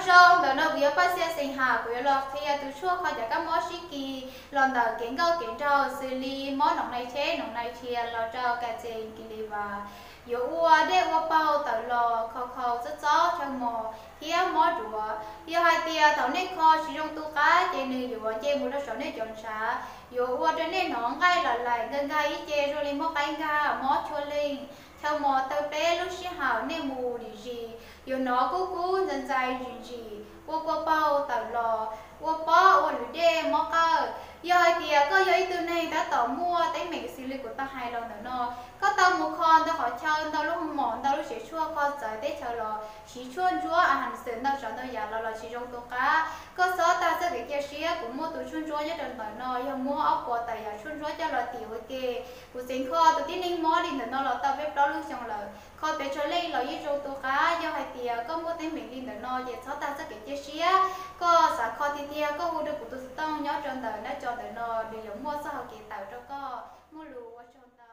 Rau ntawm no kuv yog Paj Xia Xeem Ham, kuv yuav los qhia tus tshuaj kho cov kab mob sib kis los ntawm kev nkauj kev nraug xws li mob noov nais tsheb, noov nais rhia los rau kas txees kis li vas, yuav ua dej ua paug tawm los kho khau txob txob chaw mos thiab mob duav. Yog hais tias thaum nej kho tsis zoo tu qab ces nws yuav nce mus rau saum nej cov ntshav, yuav ua rau nej hnov nqaij lam laim nkag nkag ib ce zoo li muaj qaib nkag, mob tshua leeg, chaw mos taw pleb lub sij hawm nej mus lim zis, yuav hnov kub kub ntxais ntxais ntsim ntsim, ua kua paug tawm los, ua pob ua lwm dej mob qawj. Yog hais tias koj yog ib tug neeg tab tom muaj teeb meem xws li kuv tau hais los ntawm no, koj tau mus kho ntau qhov chaw, ntau lub mom, ntau lub siav tshuaj, kho txawv teb chaws los siv tshuaj ntsuab a ha xwm ntau tsav ntau yam los los tsis zoo tu qab, koj txhob tag txoj kev cia siab. Kuv muaj tus tshuaj ntsuab nyob rau ntawm no, yog muab ob puas tawm yam tshuaj ntsuab coj los tim ua ke. Kuv tseem kho tus tib neeg mob li ntawm no los tau peb plaub lub xyoo lawm, kho pes tsawg leej los yeej zoo tu qab. Yog hais tias koj muaj teeb meem li ntawm no ces txhob tag txoj kev cia siab, koj xav kho tiag tiag koj hu rau kuv tus xov tooj nyob rau ntawm nab co ntawm no, nws yuav muaj txoj hau kev tawm rau koj. Muaj lus ua tsaug ntau.